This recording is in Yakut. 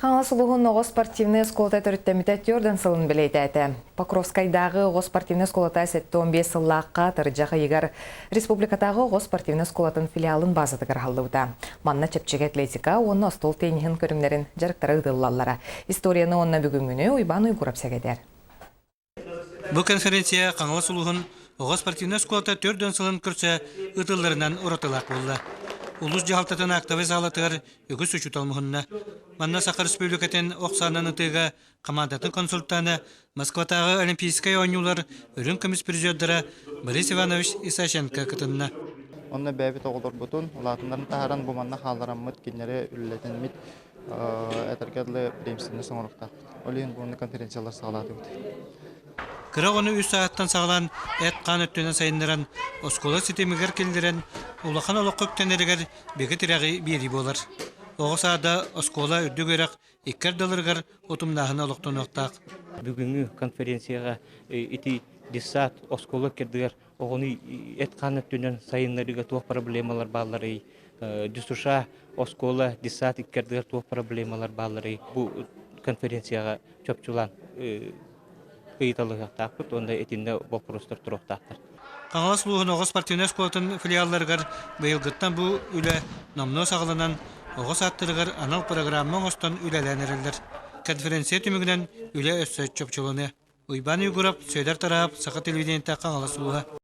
Хаҥалас улууһун оҕо спортивнай оскуолата төрүттэммитэ түөрт сылын бэлиэтээтэ. Покровскайдааҕы оҕо спортивнай оскуолата 75 сыллаахха атырдьах ыйыгар республикатааҕы оҕо спортивнай оскуолатын филиалын базатыгар аһыллыбыта. Манна чэпчэки атлетика уонна остуол тенниһин көрүҥнэрин дьарыктара ыытыллаллара. Историяны уонна бүгүҥҥүнү Уйбаан Уйгурап сэгэтэр. Бу конференция Хаҥалас улууһун оҕо спортивнай оскуолата 40 сылын көрсө ыытылларынан уратылаах буолла. Улуус дьаһалтатын актовай саалатыгар үгүс учуутал муһунна. Манна Саха Республикатын ох саанан ытыыга хамаандатын консультана, Москватааҕы Олимпийскай оонньуулар үрүҥ көмүс призердара Борис Иванович Исаченко кытынна. Онно бэйэбит оҕолорбутун улаатыннарын таһааран бу манна хааллараммыт, кинилэри үлэлэтэммит этэргэ дылы преемственность оҥоруохтаахпыт. Ол иһин буолна конференциялар саҕалаатыбыт. Кыра оҕону үс сааһыттан саҕалаан эт-хаан өттүнэн сайыннаран, оскуола ситимигэр киллэрэн, улахан олоххо үктэнэригэр бигэ тирэҕи биэрии буолар. Оҕо саада, оскуола, үрдүк үөрэх икки ардыларыгар утумнааһына олохтонуохтаах. Бүгүҥҥү конференцияҕа ити детсад, оскуола икки оҕону эт-хаан өттүнэн сайыннарыыга туох проблемалар баалларый, ДЮСШ оскуола, детсад икки ардыгар туох проблемалар баалларый, бу конференцияҕа чопчулаан ыйыталаһыахтаахпыт уонна итиннэ боппуруостар туруохтаахтар. Хаҥалас улууһун оҕо спортивнай оскуолатын филиалларыгар быйылгыттан бу үлэ номнуо саҕаланан, оҕо саадтарыгар анал программа оҥостон үлэлээн эрэллэр. Конференция түмүгүнэн үлэ өссө чопчуланыа. Уйбаан Уйгуров, Сүөдэр Тараап, Саха телевидениетэ Хаҥалас улууһа.